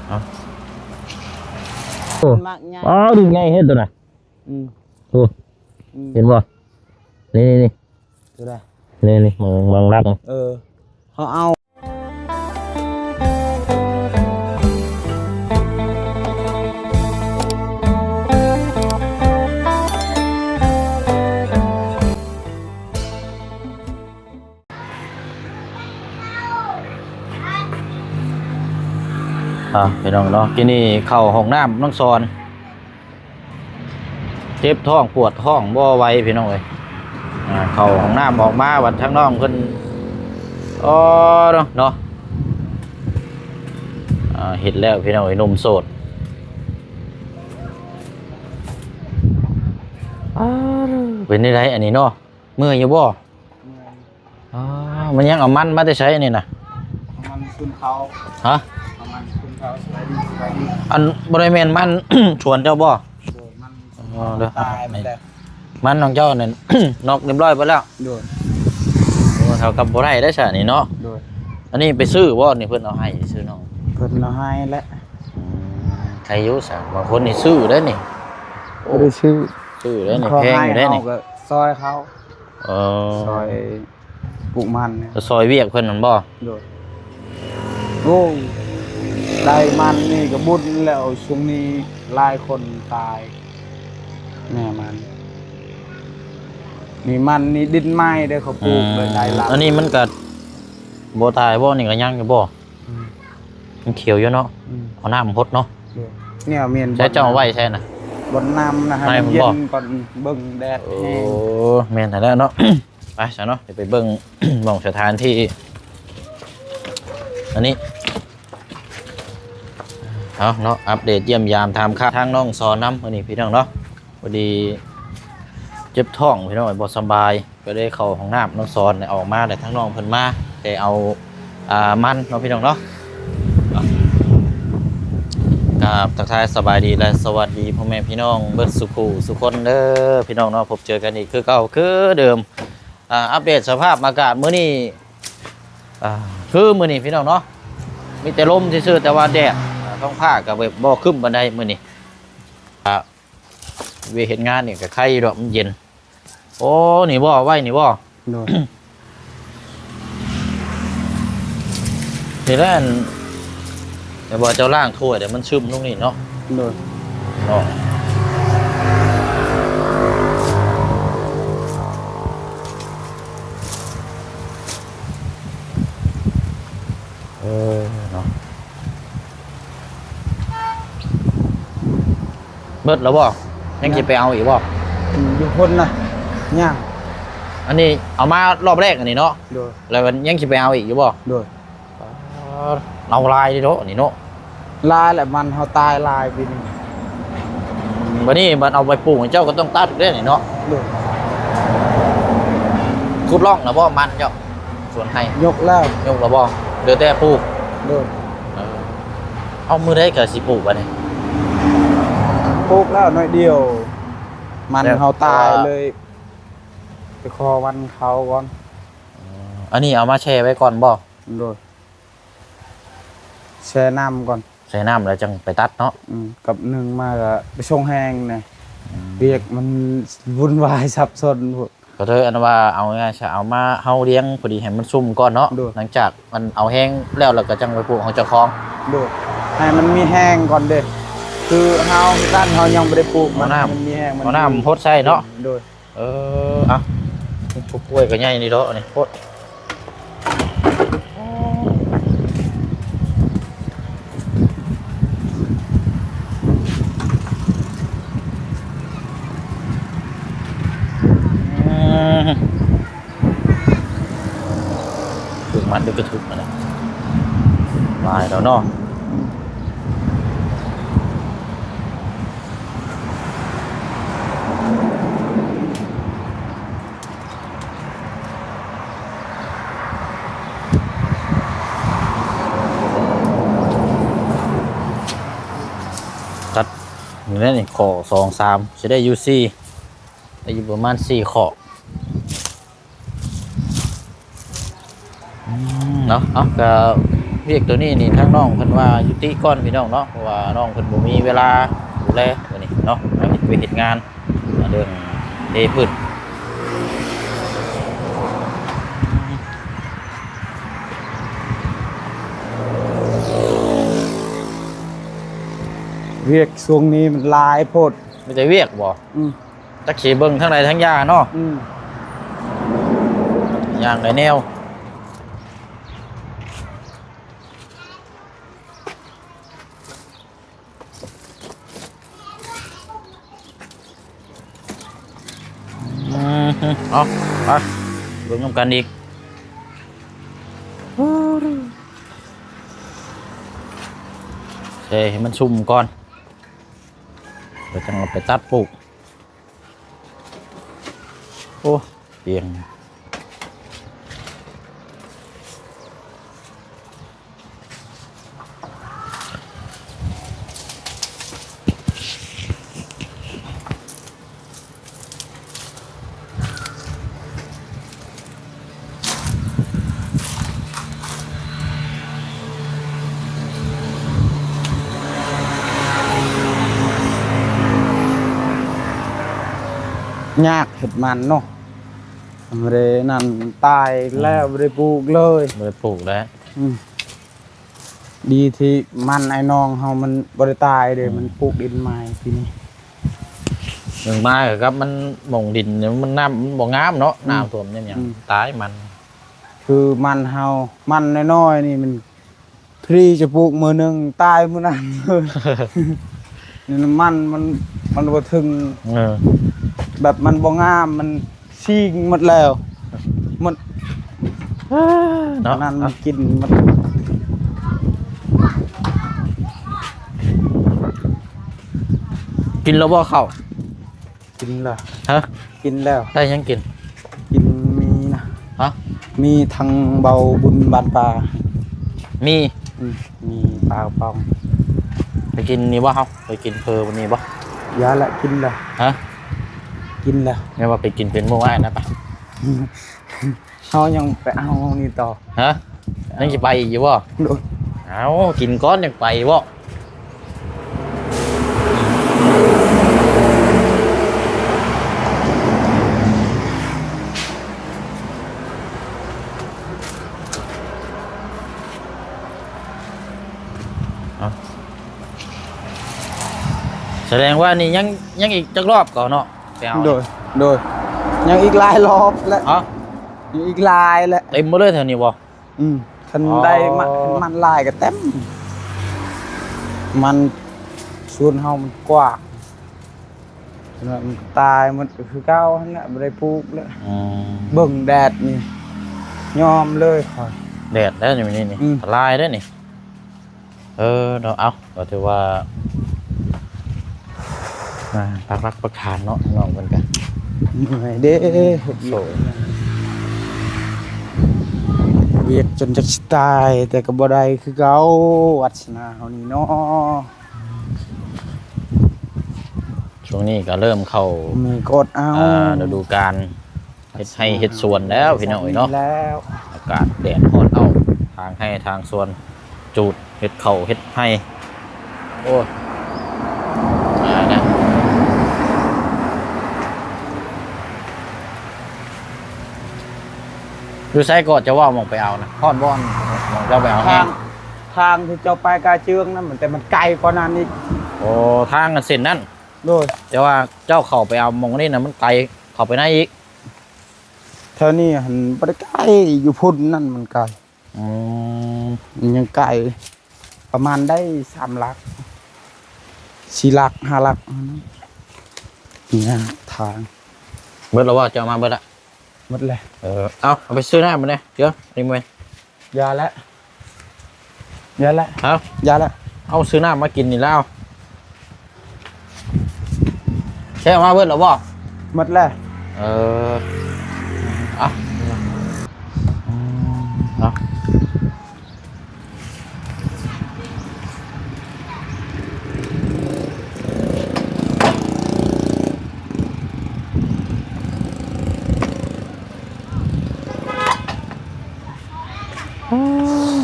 ເອົາ ໂອ້ ມັນມັກໃຫຍ່ ອໍ ລູກໃຫຍ່ເຮັດໂຕນະ ອືມ ໂອ້ ອືມ ເຫັນບໍ່? ນີ້ໆ ໂຕໃດ? ນີ້ໆ ເບິ່ງ ເບິ່ງຫຼັກ ເອີ ເຂົາເອົາ ອ່າ ພີ່ນ້ອງເນາະ ກິນນີ້ເຂົ້າຫ້ອງນ້ຳນ້ອງສອນ ເຈັບທ້ອງປວດທ້ອງບໍ່ໄຫວພີ່ນ້ອງເອີຍ. ອ່າ ເຂົ້າຫ້ອງນ້ຳອອກມາບັດທາງນ້ອງເພິ່ນ ອໍ ເນາະ ເນາະ ອ່າ ເຮັດແລ້ວພີ່ນ້ອງເອີຍ ໜຸ່ມໂສດ. ອ້າ ເປັນຈັ່ງໃດອັນນີ້ເນາະ ເມື່ອຍຢູ່ບໍ່? ເມື່ອຍ. ອໍ ມັນຍັງເອົາມັນມາແຕ່ໃສອັນນີ້ນະ? ເອົາມັນຊືນເຂົາ. ຮະ? ເອົາມັນຊືນເຂົາ ສະບາຍດີ ສະບາຍດີ. ອັນ ບໍ່ໄດ້ແມ່ນມັນສວນເຈົ້າບໍ່? ໂດຍ ມັນ ອໍ ເດີ ຕາຍໝົດແລ້ວ. ມັນຂອງເຈົ້ານັ້ນ ນອກຮຽບຮ້ອຍເບິດແລ້ວ. ໂດຍ. ໂອ້ ເທົ່າກັບບໍ່ໄດ້ໄດ້ຊະນີ້ເນາະ. ໂດຍ. ອັນນີ້ໄປຊື້ບໍ່ນີ້ ເພິ່ນເອົາໃຫ້ຊື້ນ້ອງ? ເພິ່ນເອົາໃຫ້ແຫຼະ. ອືມ ໃຄຢູ່ຊະ ບາງຄົນນີ້ຊື້ໄດ້ນີ້. ໂອ້ ບໍ່ໄດ້ຊື້ ຊື້ໄດ້ນີ້ ເຂົາ ແພງຢູ່ໄດ້ນີ້ ໃຫ້ເຮົາກໍຊ່ອຍເຂົາ. ເອີ ຊ່ອຍ ປູກມັນ ກໍຊ່ອຍວຽກເພິ່ນນັ້ນບໍ່? ໂດຍ. ໂອ້ຍ ໄດ້ມັນນີ້ກໍບຸນແລ້ວ ຊ່ວງນີ້ຫຼາຍຄົນຕາຍ ແມ່ມັນ ນີ້ມັນນີ້ດິນໄມ້ເດ້ ເຂົາປູກ ອືມ ໄດ້ຫຼາຍ. ອັນນີ້ມັນກໍບໍ່ຕາຍບໍ່? ນີ້ກໍຍັງຢູ່ບໍ່? ອືມ ມັນຂຽວຢູ່ເນາະ. ອືມ ເອົານ້ຳຫົດເນາະ. ໂດຍ. ແນວແມ່ນ ໃຊ້ເຈົ້າໄວ້ໃສນະ? ບ່ອນນ້ຳນະ ໃຫ້ມັນເຢັນກ່ອນ ເບິ່ງແດດແຮງ. ໂອ້ ແມ່ນແທ້ແລ້ວເນາະ. ໄປຊະເນາະ ດຽວໄປເບິ່ງ ໝ່ອງສະຖານທີ່ ອັນນີ້ ເອົາເນາະ ອັບເດດຢ້ຽມຢາມຖາມຂ່າວທາງນ້ອງສອນນຳ ມື້ນີ້ພີ່ນ້ອງເນາະ. ພໍດີເຈັບທ້ອງພີ່ນ້ອງ ບໍ່ສະບາຍ ກໍໄດ້ເຂົ້າຫ້ອງນ້ຳນ້ອງສອນ ໄດ້ອອກມາ ແລ້ວທາງນ້ອງເພິ່ນມາ ໄດ້ເອົາ ອ່າ ມັນເນາະ ພີ່ນ້ອງເນາະ. ກາບທັກທາຍສະບາຍດີ ແລະ ສະຫວັດດີພໍ່ແມ່ພີ່ນ້ອງເບິດສູ່ຜູ້ສູ່ຄົນເດີ ພີ່ນ້ອງເນາະ. ພົບເຈີກັນອີກຄືເກົ່າຄືເດີມ. ອ່າ ອັບເດດສະພາບອາກາດມື້ນີ້ ອ່າ ຄືມື້ນີ້ພີ່ນ້ອງເນາະ ມີແຕ່ລົມຊື່ໆ ແຕ່ວ່າແດດ ອ່າ ທ້ອງຟ້າກໍແບບບໍ່ຄຶ້ມປານໃດມື້ນີ້. ອ່າ ວຽກເຮັດງານນີ້ກໍໄຄຢູ່ດອກ ມັນເຢັນ. ໂອ້ ນີ້ບໍ່ ໄວ້ນີ້ບໍ່? ໂດຍ. ນີ້ແຫຼະ ອັນ ແຕ່ວ່າເຈົ້າລ້າງຖ້ວຍແລ້ວມັນຊຶມລົງນີ້ເນາະ. ໂດຍ. ເນາະ ເອີ ເນາະ. ເບິດແລ້ວບໍ່? ຍັງຊິໄປເອົາອີກບໍ່? ອືມ ຢູ່ພຸ້ນນະ ຍັງ. ອັນນີ້ເອົາມາລອບແລກອັນນີ້ເນາະ. ໂດຍ. ແລ້ວມັນຍັງຊິໄປເອົາອີກຢູ່ບໍ່? ໂດຍ. ເອົາຫຼາຍເດ້ເນາະ ອັນນີ້ເນາະ. ຫຼາຍແຫຼະ ມັນເຮົາຕາຍຫຼາຍປີນີ້. ບັດນີ້ບັດເອົາໄປປູກ ເຈົ້າກໍຕ້ອງຕັດເດ້ນີ້ເນາະ. ໂດຍ. ຂຸດຮ່ອງແລ້ວບໍ່ມັນເຈົ້າ? ສວນໄຮ່ ຍົກແລ້ວ. ຍົກແລ້ວບໍ່? ເຫຼືອແຕ່ປູກ. ໂດຍ. ເອີ ເອົາ ມື້ໃດກໍຊິປູກບັດນີ້? ປູກແລ້ວໜ້ອຍດຽວ ມັນເຮົາຕາຍເລີຍ ໄປຂໍວັນເຂົາກ່ອນ. ເອີ ອັນນີ້ເອົາມາແຊ່ໄວ້ກ່ອນບໍ່? ໂດຍ. ແຊ່ນ້ຳກ່ອນ ແຊ່ນ້ຳແລ້ວຈັ່ງໄປຕັດເນາະ. ອືມ ກັບໜຶ່ງມາກໍໄປສົ່ງແຫ້ງແດ່. ອືມ ວຽກມັນວຸ່ນວາຍສັບສົນໂພດ. ກໍເລີຍອັນວ່າເອົາງ່າຍຊະ ເອົາມາເຮົາລ້ຽງພໍດີໃຫ້ມັນຊຸ່ມກ່ອນເນາະ. ໂດຍ. ຫຼັງຈາກມັນເອົາແຫ້ງແລ້ວ ແລ້ວກໍຈັ່ງໄປປູກຂອງເຈົ້າຂອງ. ໂດຍ. ໃຫ້ມັນມີແຫ້ງກ່ອນເດ້ ຄືເຮົາຄືກັນ ເຮົາຍັງບໍ່ໄດ້ປູກມັນ ໃຫ້ມັນມີແຫ້ງ ມັນ ເອົານ້ຳຫົດໃສ່ເນາະ. ໂດຍ. ເອີ ເອົາ ຜູ້ປ່ວຍກໍໃຫຍ່ນີ້ເນາະ ອັນນີ້ໂພດ. ອືມ ຖືກມັດ ເດີກະຖືກມັນ ຫຼາຍແລ້ວເນາະ. ຕັດນີ້ແຫຼະນີ້ ຂໍ້ສອງ ສາມ ຊິໄດ້ຢູ່ສີ່ ໄດ້ຢູ່ປະມານສີ່ຂໍ້. ອືມ ເນາະ ເອົາ ກໍ ວຽກໂຕນີ້ນີ້ ທາງນ້ອງເພິ່ນວ່າຢຸດຕິກ່ອນພີ່ນ້ອງເນາະ ເພາະວ່ານ້ອງເພິ່ນບໍ່ມີເວລາດູແລໂຕນີ້ເນາະ ມາເຮັດວຽກເຮັດງານ ເລື່ອງເທພື້ນ. ວຽກຊ່ວງນີ້ມັນຫຼາຍໂພດ. ມີແຕ່ວຽກບໍ່? ອືມ. ຈັກຊິເບິ່ງທາງໃດທາງຢ່າເນາະ. ອືມ. ຢ່າງໃດແນວ. ອືມ ເອົາ ໄປເບິ່ງນຳກັນອີກ. ເຊໃຫ້ມັນຊຸ່ມກ່ອນ ແລ້ວຈັ່ງເອົາໄປຕັດປູກ. ໂອ້ ຕຽງ ຍາກເຮັດມັນເນາະ ບໍ່ໄດ້ນັ້ນ ຕາຍແລ້ວ ອືມ ບໍ່ໄດ້ປູກເລີຍ ບໍ່ໄດ້ປູກແລ້ວ. ອືມ. ດີທີ່ມັນໄອ້ນ້ອງເຮົາມັນບໍ່ໄດ້ຕາຍເດ້. ອືມ. ມັນປູກດິນໃໝ່ປີນີ້ ເບິ່ງມາກໍກັບມັນໝ່ອງດິນມັນ ນ້ຳມັນບໍ່ງາມເນາະ. ອືມ. ນ້ຳຖ້ວມຍາມຫຍັງ ອືມ ຕາຍມັນ ຄືມັນເຮົາ ມັນນ້ອຍໆນີ້ມັນ ພຣີຈະປູກມື້ໜຶ່ງຕາຍມື້ນັ້ນ. ນີ້ນະ ມັນ ມັນ ມັນບໍ່ເຖິງ ເອີ ແບບມັນບໍ່ງາມ ມັນ ຊີ້ງໝົດແລ້ວ ໝົດ ເນາະ ນັ້ນມັນກິນໝົດ. ກິນແລ້ວບໍ່ເຂົ້າ? ກິນແລ້ວ. ຮະ? ກິນແລ້ວ. ໄດ້ຫຍັງກິນ? ກິນໝີ່ນະ. ຮະ? ໝີ່ທາງເບົາບຸນບ້ານປ່າ. ໝີ່? ອືມ ໝີ່ປາກະປ໋ອງ. ໄປກິນນີ້ບໍ່ເຮົາ? ໄປກິນເຝີມື້ນີ້ບໍ່? ຢ່າລະ ກິນແລ້ວ. ຮະ? ກິນແລ້ວ. ແມ່ນວ່າໄປກິນເປັນໝູ່ອ້າຍນະປະ. ເຮົາຍັງໄປເອົານີ້ຕໍ່. ຮະ? ຍັງຊິໄປອີກຢູ່ບໍ່? ໂດຍ. ເອົາ ກິນກ່ອນ ຍັງໄປບໍ່? ເອົາ ສະແດງວ່ານີ້ຍັງ ຍັງອີກຈັກລອບກໍເນາະ ໄປເອົາ. ໂດຍ ໂດຍ. ຍັງອີກຫຼາຍລອບແຫຼະ. ຮະ? ຍັງອີກຫຼາຍແຫຼະ. ເຕັມໝົດເລີຍແຖວນີ້ບໍ່? ອືມ. ຄັນໄດ້ ອໍ ມາ ມັນຫຼາຍກໍເຕັມ. ມັນ ສວນເຮົາມັນກວ້າງ ມັນຕາຍໝົດຄືເກົ່າຫັ້ນແຫຼະ ບໍ່ໄດ້ປູກແລ້ວ. ອືມ. ເບິ່ງແດດນີ້ ຍອມເລີຍຂ້ອຍ. ແດດແລ້ວນີ້ ນີ້ ນີ້ ອືມ ອັນຕະລາຍເດ້ນີ້. ເອີ ເນາະ ເອົາ ກໍຖືວ່າ ອ່າ ປັກຫຼັກປັກຖານເນາະ ນ້ອງເພິ່ນກໍເມື່ອຍເດ້ ໂອ້ ວຽກຈົນຈັກຊິຕາຍ ແຕ່ກໍບໍ່ໄດ້ຄືເກົ່າ ວາດສະໜາເຮົານີ້ເນາະ. ຊ່ວງນີ້ກໍເລີ່ມເຂົ້າ ມີກົດເອົາ ອ່າ ລະດູການ ເຮັດໄຮ່ເຮັດສວນແລ້ວພີ່ນ້ອງເອີຍເນາະ. ອາກາດແດດຮ້ອນເອົາ ທາງໄຮ່ທາງສວນ ຈູດເຮັດເຂົ້າເຮັດໄຮ່. ໂອ້ຍ ຕາຍແລ້ວ. ຢູ່ໃສກໍຈະເວົ້າໝ່ອງໄປເອົານະ? ຮອດບ່ອນໝ່ອງເຈົ້າໄປເອົາແຮງ? ທາງ ທາງທີ່ເຈົ້າໄປກາເຈືອງນັ້ນ ມັນ ແຕ່ມັນໄກກວ່ານັ້ນອີກ. ໂອ້ ທາງເສັ້ນນັ້ນ? ໂດຍ. ແຕ່ວ່າເຈົ້າເຂົ້າໄປເອົາໝ່ອງນີ້ນະ ມັນໄກ ເຂົ້າໄປໃນອີກ. ແຖວນີ້ຫັ້ນບໍ່ໄດ້ໄກ ຢູ່ພຸ້ນນັ້ນມັນໄກ. ອືມ ມັນຍັງໄກ ປະມານໄດ້ສາມຫຼັກ ສີ່ຫຼັກ ຫ້າຫຼັກ ຍາກທາງ. ເບິດແລ້ວບໍ່? ເຈົ້າເອົາມາເບິດລະ? ໝົດແລ້ວ. ເອີ ເອົາ ເອົາໄປຊື້ນ້ຳມັນແດ່ ເດີ ນີ້ແມ່ນ ຢ່າແຫຼະ ຢ່າແຫຼະ. ເອົ້າ ຢ່າແຫຼະ ເອົາຊື້ນ້ຳມາກິນນີ້ແລ້ວ. ໃຊ້ອອກມາເບິດແລ້ວບໍ່? ໝົດແລ້ວ. ເອີ ເອົາ ອືມ ເອົາ.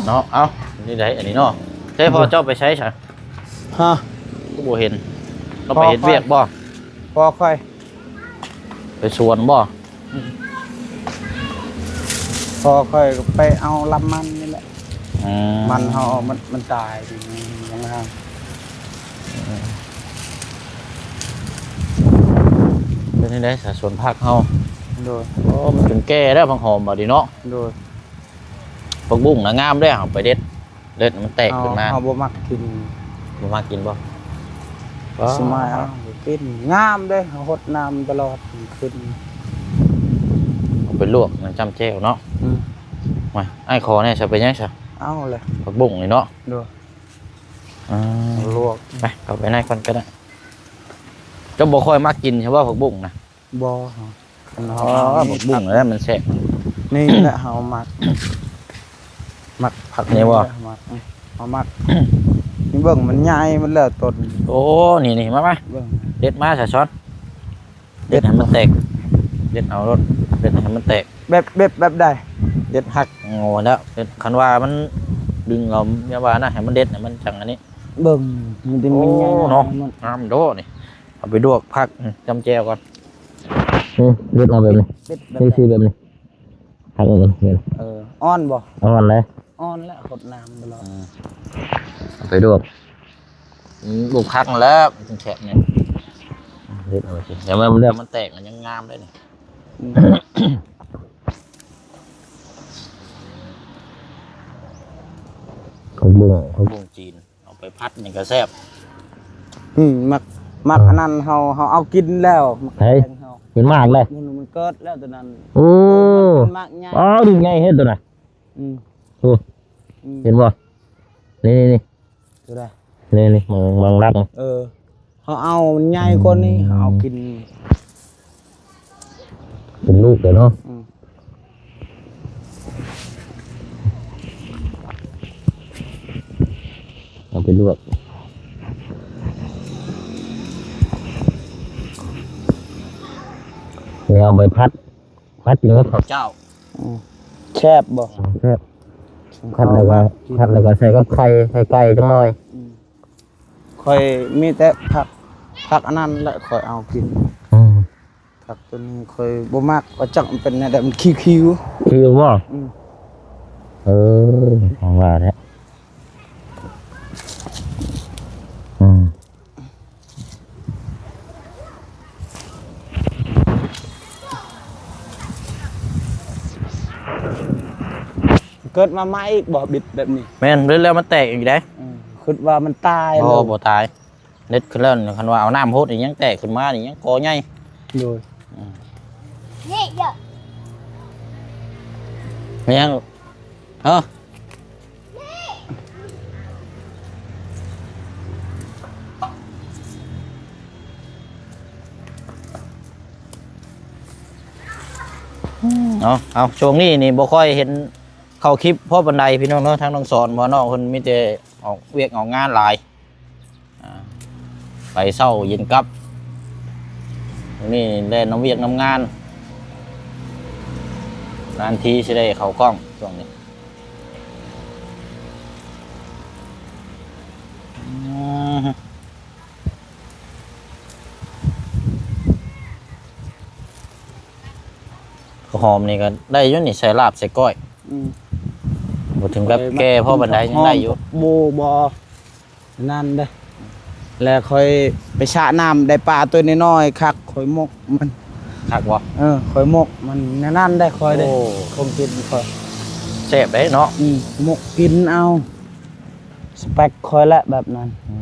ເນາະ ເອົາ ນີ້ໄດ໋ ອັນນີ້ເນາະ. ໃຊ່ພໍ່ເຈົ້າໄປໃສຊະ? ຮະ? ຄືບໍ່ເຫັນ ລາວໄປເຮັດວຽກບໍ່? ພໍ່ຂ້ອຍ ໄປສວນບໍ່? ພໍ່ຂ້ອຍກໍໄປເອົາລຳມັນນີ້ແຫຼະ. ອືມ ມັນເຮົາມັນ ມັນຕາຍດີ ມັນງາມ. ເປັນຈັ່ງໃດສາ ສວນຜັກເຮົາ? ໂດຍ. ໂອ້ ມັນຈົນແກ່ແລ້ວ ຜັກຫອມບາດນີ້ເນາະ. ໂດຍ. ຜັກບຸ້ງນະງາມເດ້ ເຮົາໄປເດັດ ເດັດໃຫ້ມັນແຕກຂຶ້ນມາ. ເຮົາ ເຮົາບໍ່ມັກກິນ. ບໍ່ມັກກິນບໍ່? ສະໄໝເຮົາກິນ ງາມເດ້ ເຮົາຫົດນ້ຳຕະຫຼອດຂຶ້ນ. ເອົາໄປລວກ ນ້ຳຈ້ຳແຈ່ວເນາະ. ອືມ ມາ ອ້າຍຂໍແດ່ຊະ ເປັນຫຍັງຊະ? ເອົາເລີຍ ຜັກບຸ້ງນີ້ເນາະ. ໂດຍ. ອືມ ລວກ ໄປ ເຂົ້າໄປໃນກ່ອນກໍໄດ້. ເຈົ້າບໍ່ຄ່ອຍມັກກິນໃຊ່ບໍ່ ຜັກບຸ້ງນະ? ບໍ່. ຄັນເຮົາ ອໍ ເອົາ ຜັກບຸ້ງແລ້ວມັນແຊບ. ນີ້ແຫຼະເຮົາມັກ ມັກຜັກນີ້ບໍ່? ມັກ ເຮົາມັກ. ນີ້ເບິ່ງ ມັນໃຫຍ່ໝົດແລ້ວຕົ້ນ. ໂອ້ ນີ້ໆ ມາ ມາ ເບິ່ງ ເດັດມາຊະ ສອນ. ເດັດໃຫ້ມັນແຕກ ເດັດເອົາໂລດ ເດັດໃຫ້ມັນແຕກ. ແບບ ແບບ ແບບໃດ? ເດັດຫັກງໍແລ້ວ ຄັນວ່າມັນດຶງເອົາ ແບບວ່ານະ ໃຫ້ມັນເດັດໃຫ້ມັນຈັ່ງອັນນີ້. ເບິ່ງ ມັນຈະ ໂອ້ ມັນໃຫຍ່ເນາະ ງາມໂດນີ້. ເອົາໄປລວກຜັກ ອືມ ຈ້ຳແຈ່ວກ່ອນ. ນີ້ ເດັດເອົາແບບນີ້ ເດັດແບບ ນີ້ ຊີ້ແບບນີ້ ຫັກເອົາ. ເອີ ອ່ອນບໍ່? ອ່ອນເລີຍ ອ່ອນແລ້ວ ຫົດນ້ຳຕະຫຼອດ. ອືມ ເອົາໄປລວກ ອືມ ລວກຜັກຫັ້ນແຫຼະ ມັນຈຶ່ງແຊບນີ້. ເດັດເອົາໄປຊິ ແຕ່ວ່າມັນ ມັນແຕກ ມັນຍັງງາມໄດ໋ນີ້. ອືມ ຜັກບຸ້ງ ຜັກບຸ້ງຈີນ ເອົາໄປຜັດນີ້ກໍແຊບ. ອືມ ມັກ ມັກ ເອີ ອັນນັ້ນເຮົາ ເຮົາເອົາກິນແລ້ວ ໝາກແຕງເຮົາ ເປັນໝາກເລີຍ ມັນ ມັນເກີດແລ້ວຕົວນັ້ນ. ໂອ້ ມັນໝາກໃຫຍ່. ອໍ ລູກໃຫຍ່ເຮັດຕົວນັ້ນ. ອືມ ໂອ້ ອືມ ເຫັນບໍ່? ນີ້ໆ ຕົວໃດ? ນີ້ໆ ມັງ ມັງລັກ. ເອີ ເຮົາເອົາໃຫຍ່ກວ່ານີ້ ອືມ ເຮົາເອົາກິນ ເປັນລູກເລີຍເນາະ. ອືມ ເອົາໄປລວກ ແລ້ວເອົາໄປຜັດ ຜັດກິນກັບເຂົ້າເຈົ້າ. ອືມ ແຊບບໍ່? ແຊບ. ຜັດແລ້ວກໍ ຜັດແລ້ວກໍໃສ່ກັບໄຂ່ ໄຂ່ໄກ່ຈັກໜ່ອຍ. ອືມ ຂ້ອຍມີແຕ່ຜັກ ຜັກອັນນັ້ນແຫຼະຂ້ອຍເອົາກິນ. ອືມ ຜັກຕົວນີ້ຂ້ອຍບໍ່ມັກ ວ່າຈັກມັນເປັນແນວໃດ ມັນຄິວໆ. ຄິວບໍ່? ອືມ ເອີ ຫວັງວ່າແຫຼະ. ອືມ ເກີດມາໃໝ່ອີກບໍ່ ບິດແບບນີ້? ແມ່ນ ເລີຍແລ້ວມັນແຕກອີກເດ້. ອືມ ຄິດວ່າມັນຕາຍ. ບໍ່ ບໍ່ຕາຍ ເດັດຂຶ້ນແລ້ວ ຄັນວ່າເອົານ້ຳຫົດນີ້ຍັງແຕກຂຶ້ນມານີ້ ຍັງກໍໃຫຍ່. ໂດຍ. ອືມ ແມ່ນຫຍັງ? ເອີ ເອົາ ເອົາ ຊ່ວງນີ້ນີ້ບໍ່ຄ່ອຍເຫັນເຂົ້າຄລິບພໍປານໃດ ພີ່ນ້ອງເນາະ. ທາງນ້ອງສອນ ພໍ່ນ້ອງເພິ່ນມີແຕ່ອອກວຽກອອກງານຫຼາຍ. ອ່າ ໄປເຊົ້າເຢັນກັບ ນີ້ແລ່ນນຳວຽກນຳງານ ນານທີຊິໄດ້ເຂົ້າກ້ອງຊ່ວງນີ້. ອືມ ຫອມນີ້ກໍໄດ້ຢູ່ນີ້ ໃສ່ລາບໃສ່ກ້ອຍ. ອືມ ບໍ່ເຖິງກັບແກ່ພໍປານໃດ ຍັງໄດ້ຢູ່. ບໍ່ ບໍ່ ນັ້ນເດ້ ແລ້ວຂ້ອຍໄປສະນ້ຳໄດ້ປາຕົວນ້ອຍໆ ຄັກ ຂ້ອຍໝົກມັນ. ຄັກບໍ່? ເອີ ຂ້ອຍໝົກມັນແນວນັ້ນເດ້ ຂ້ອຍເດ້. ໂອ້ ຂອງກິນຂ້ອຍແຊບເດ້ເນາະ. ອືມ ໝົກກິນເອົາ ສະເປັກຂ້ອຍແຫຼະແບບນັ້ນ. ອື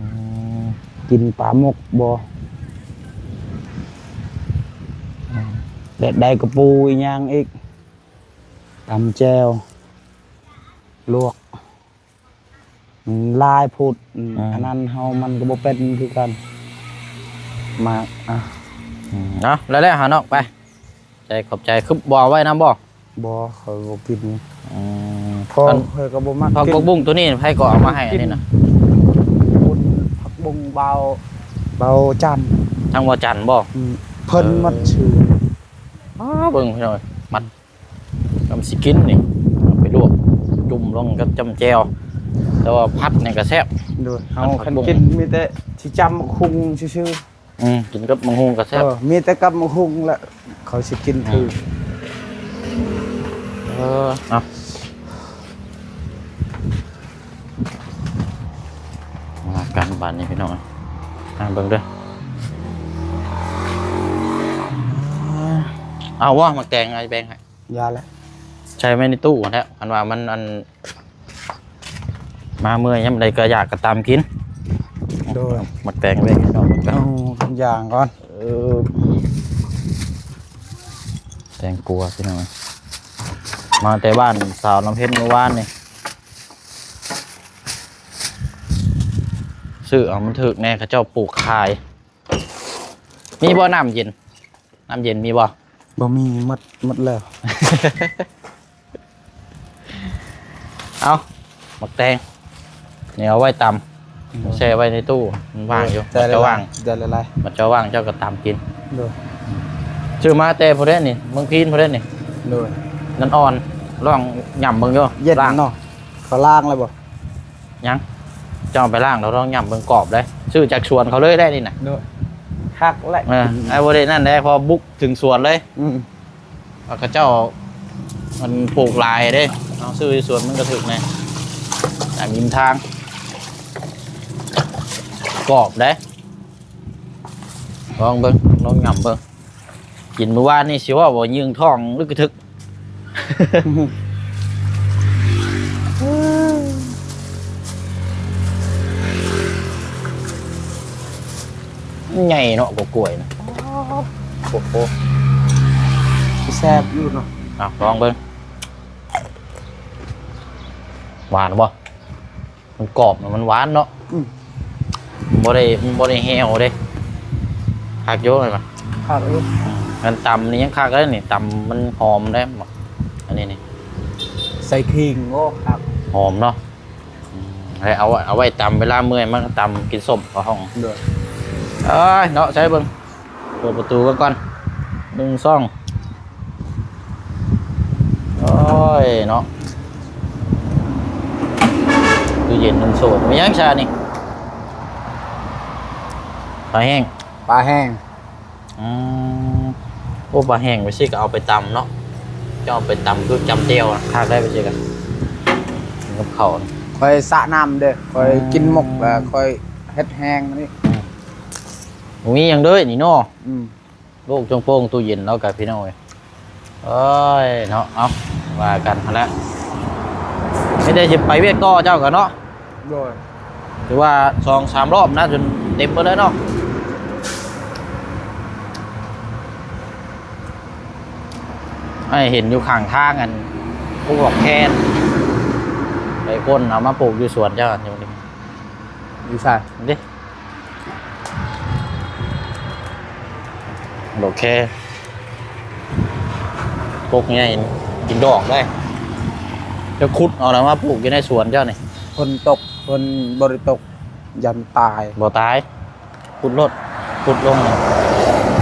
ມ ກິນປາໝົກບໍ່ ອືມ ແບບໃດກະປູອີ່ຫຍັງອີກ ຕຳແຈ່ວ ລວກ ມັນຫຼາຍໂພດ. ອືມ ອືມ ອັນນັ້ນເຮົາມັນກໍບໍ່ເປັນຄືກັນ ມາກ ອ່ະ ອືມ ເອົາ ແລ້ວແຫຼະຫານ້ອງໄປ. ໃຈ ຂອບໃຈ. ຄືບໍ່ເອົາໄວ້ນຳບໍ່? ບໍ່ ຂ້ອຍບໍ່ກິນ. ອືມ ພໍ່ຂ້ອຍກໍບໍ່ມັກກິນ. ຜັກບຸ້ງໂຕນີ້ໃຜກໍເອົາມາໃຫ້ອັນນີ້ນະ? ບຸນ ຜັກບຸ້ງເບົາ ເບົາຈັນ ທາງເບົາຈັນບໍ່? ອືມ ເພິ່ນມັດຊື່. ອ້າ ເບິ່ງພີ່ນ້ອງ ມັດ ກຳຊິກິນນີ້ ເອົາໄປລວກຈຸ່ມລົງກັບຈ້ຳແຈ່ວ. ແຕ່ວ່າຜັດນີ້ກໍແຊບ. ໂດຍ ເຮົາ ຜັດຜັກ ຄັນ ບຸ້ງ ກິນມີແຕ່ຊິຈຳໝາກຫຸ່ງຊື່ໆ. ອືມ ກິນກັບໝາກຫຸ່ງກໍແຊບ. ເອີ ມີແຕ່ກັບໝາກຫຸ່ງແຫຼະ ຂ້ອຍຊິກິນຖືກ. ອືມ ເອີ ເອົາ ມາກັນບາດນີ້ພີ່ນ້ອງ ມາເບິ່ງເດີ. ເອົາບໍ່ ໝາກແຕງ ອ້າຍແບ່ງໃຫ້. ຢ່າແຫຼະ ໃສ່ໄວ້ໃນຕູ້ຫັ້ນແຫຼະ ຄັນວ່າມັນ ອັນ ມາເມື່ອຍາມໃດກໍຢາກກໍຕຳກິນ. ໂດຍ ໝາກແຕງໄວ້ໃຫ້ນ້ອງເບິ່ງກ່ອນ. ເອົາທຸກຢ່າງກ່ອນ. ເອີ ແຕງກວາພີ່ນ້ອງ ມາແຕ່ບ້ານສາວນ້ຳເພັດມື້ວານນີ້ ຊື້ເອົາມັນຖືກແດ່ ເຂົາເຈົ້າປູກຂາຍ. ມີບໍ່ນ້ຳເຢັນ? ນ້ຳເຢັນມີບໍ່? ບໍ່ມີ ໝົດ ໝົດແລ້ວ. ເອົາ ໝາກແຕງນີ້ເອົາໄວ້ຕຳ ອືມ ແຊ່ໄວ້ໃນຕູ້ ມັນວ່າງຢູ່. ເອີ ມັນຈະວ່າງ ໄດ້ຫຼາຍໆ ມັນຈະວ່າງ ເຈົ້າກໍຕຳກິນ. ໂດຍ ຊື້ມາແຕ່ພຸ້ນເດ້ນີ້ ເມືອງພີນພຸ້ນເດ້ນີ້. ໂດຍ ນັ້ນອ່ອນ ລອງຫຍ້ຳເບິ່ງຢູ່. ເຢັນເນາະ ເຂົາລ້າງແລ້ວບໍ່? ຍັງ ເຈົ້າເອົາໄປລ້າງແລ້ວລອງຫຍ້ຳເບິ່ງ ກອບເດ້. ຊື້ຈາກສວນເຂົາເລີຍໄດ້ນີ້ນະ. ໂດຍ ຄັກແຫຼະ. ເອີ ໄອ້ບໍ່ໄດ້ນັ້ນເດ້ ພໍບຸກເຖິງສວນເລີຍ. ອືມ ວ່າເຂົາເຈົ້າມັນປູກຫຼາຍເດ້ ເຮົາຊື້ຢູ່ສວນມັນກໍຖືກແດ່ ຕາມລິມທາງ. ກອບເດ້ ລອງເບິ່ງ ລອງຫຍ້ຳເບິ່ງ. ກິນມື້ວານນີ້ຊິເວົ້າວ່າຍືງທ້ອງລຶກກະທຶກ. ໃຫຍ່ເນາະ ກວ່າກ້ວຍນະ. ໂອ້ໂຫ ແຊບຢູ່ເນາະ. ເອົາ ລອງເບິ່ງ ຫວານບໍ່? ມັນກອບ ມັນຫວານເນາະ. ອືມ ມັນບໍ່ໄດ້ ມັນບໍ່ໄດ້ແຫ້ວເດ້. ຄັກຢູ່ ຄັກຢູ່. ອືມ ຄັນຕຳນີ້ຍັງຄັກເດ້ນີ້ ຕຳມັນຫອມເດ້. ອັນນີ້ນີ້ ໃສ່ຂີງ ໂອ້ ຄັກ ຫອມເນາະ. ອືມ ໃຫ້ເອົາ ເອົາໄວ້ຕຳ ເວລາເມື່ອຍມາກໍຕຳກິນສົ້ມເຂົ້າຫ້ອງ. ໂດຍ ເອີຍເນາະ ໃສ່ເບິ່ງ ເປີດປະຕູກັນກ່ອນ ໜຶ່ງ ສອງ. ໂອ້ຍເນາະ ຕູ້ເຢັນໜຶ່ງໂຊນ ມີຫຍັງຊະນີ້? ປາແຫ້ງ ປາແຫ້ງ. ອືມ ໂອ້ ປາແຫ້ງໄປຊິກໍເອົາໄປຕຳເນາະ. ເຈົ້າເອົາໄປຕຳຄືຈຳແຈ່ວນະ ຄັກໄດ້ໄປຊິກໍ ກິນກັບເຂົ້າ. ຂ້ອຍສະນ້ຳເດີ້ ຂ້ອຍ ອືມ ກິນໝົກແລ້ວ ຂ້ອຍເຮັດແຫ້ງນີ້. ອືມ ບໍ່ມີຫຍັງເດີ້ນີ້ເນາະ. ອືມ ໂລກໂຈ່ງໂປ່ງ ຕູ້ເຢັນເນາະ ກັບພີ່ນ້ອງເອີຍ. ເອີຍເນາະ ເອົາ ວ່າກັນຫັ້ນແຫຼະ. ເຮັດໄດ້ຊິໄປວຽກຕໍ່ເຈົ້າກໍເນາະ. ໂດຍ ຖືວ່າສອງສາມລອບນະ ຈົນເຕັມເບິດແລ້ວເນາະ. ອ້າຍເຫັນຢູ່ຂ້າງທາງ ອັນ ປູກດອກແຄ ໄປຄົ້ນເອົາມາປູກຢູ່ສວນເຈົ້າ. ຢູ່ໃສເດ້? ດອກແຄ ປົກໃຫຍ່ ກິນດອກໄດ້. ຈະຂຸດເອົາແລ້ວມາປູກຢູ່ໃນສວນເຈົ້ານີ້. ຝົນຕົກ ຝົນບໍ່ໄດ້ຕົກ ຢ້ານຕາຍ. ບໍ່ຕາຍ ຂຸດໂລດ ຂຸດລົງ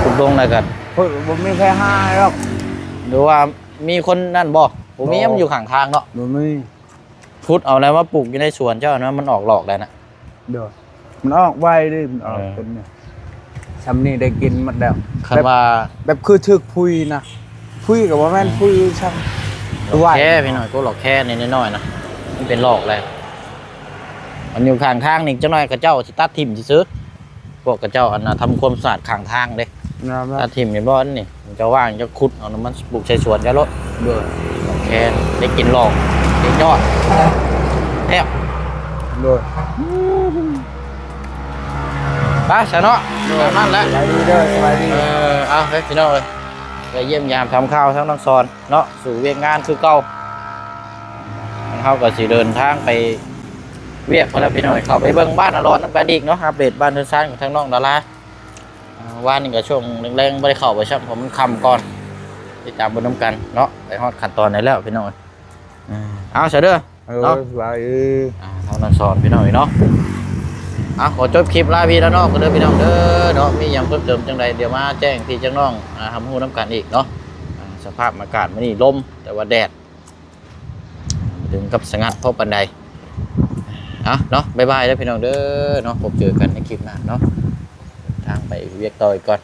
ຂຸດລົງແລ້ວກໍ ໂອ້ຍ ບໍ່ມີໃຜຫາດອກ. ຫຼືວ່າມີຄົນນັ້ນບໍ່? ບໍ່ມີ. ບໍ່ ມັນຢູ່ຂ້າງທາງເນາະ. ບໍ່ມີ. ຂຸດເອົາແລ້ວມາປູກຢູ່ໃນສວນເຈົ້ານະ ມັນອອກດອກໄດ້ນະ. ໂດຍ ມັນອອກໄວເດ້ ມັນອອກ ເອີ ເປັນ ຊ່ຳນີ້ໄດ້ກິນໝົດແລ້ວ. ຄັນວ່າ ແບບ ແບບຄືຖືກຜຸຍນະ ຜຸຍກໍບໍ່ແມ່ນ ອືມ ຜຸຍຊ່ຳ. ດອກແຄ ໄວ ພີ່ນ້ອງ ພວກດອກແຄນີ້ນ້ອຍໆນະ ມັນເປັນດອກແລ້ວ. ມັນຢູ່ຂ້າງທາງນີ້ ຈັກໜ້ອຍເຂົາເຈົ້າຊິຕັດຖິ້ມຊື່ໆ. ພວກເຂົາເຈົ້າ ອັນນ່າ ທຳຄວາມສະອາດຂ້າງທາງເດ້. ແມ່ນໆ ຕັດຖິ້ມເຫັນບໍ່? ອັນນີ້ເຈົ້າວ່າງ ເຈົ້າຂຸດເອົານຳມັນ ປູກໃສ່ສວນເຈົ້າໂລດ. ໂດຍ ໂອເຄ ໄດ້ກິນລອງ ໄດ້ຍອດແຊບ. ໂດຍ ໄປຊະເນາະ. ໂດຍ ຕາມນັ້ນແຫຼະ. ສະບາຍດີເດີ ສະບາຍດີ. ເອີ ເອົາ ເຮີ້ຍ ພີ່ນ້ອງເອີຍ ໄປຢ້ຽມຢາມຖາມຂ່າວທາງນ້ອງສອນເນາະ ສູ່ວຽກງານຄືເກົ່າ. ເຮົາກໍຊິເດີນທາງໄປວຽກພຸ້ນແຫຼະ ພີ່ນ້ອງເອີຍ. ເຂົ້າໄປເບິ່ງບ້ານອາລອນນຳກັນອີກເນາະ ອັບເດດບ້ານເຮືອນຊານຂອງທາງນ້ອງດາລາ. ອ່າ ວານນີ້ກໍຊ່ວງແລງໆ ບໍ່ໄດ້ເຂົ້າໄປຊ້ຳ ເພາະມັນຄ່ຳກ່ອນ. ຕິດຕາມເບິ່ງນຳກັນເນາະ ໄປຮອດຂັ້ນຕອນໃດແລ້ວພີ່ນ້ອງ. ເອົາຊະເດີ ເອີ ເນາະ ສະບາຍດີ. ອ່າ ທາງນາງສອນພີ່ນ້ອງເອີຍເນາະ. ອ່າ ຂໍຈົບຄລິບລາພີ່ລານ້ອງກັນເດີພີ່ນ້ອງເດີເນາະ. ມີຫຍັງເພີ່ມເຕີມຈັ່ງໃດ ດຽວມາແຈ້ງພີ່ແຈ້ງນ້ອງ ອ່າ ຮັບຮູ້ນຳກັນອີກເນາະ. ອ່າ ສະພາບອາກາດມື້ນີ້ລົມ ແຕ່ວ່າແດດ ບໍ່ເຖິງກັບສະຫງັດພໍປານໃດ. ເອົາເນາະ ບາຍບາຍເດີພີ່ນ້ອງເດີເນາະ ພົບເຈີກັນໃນຄລິບໜ້າເນາະ ເດີນທາງໄປວຽກຕໍ່ອີກກ່ອນ.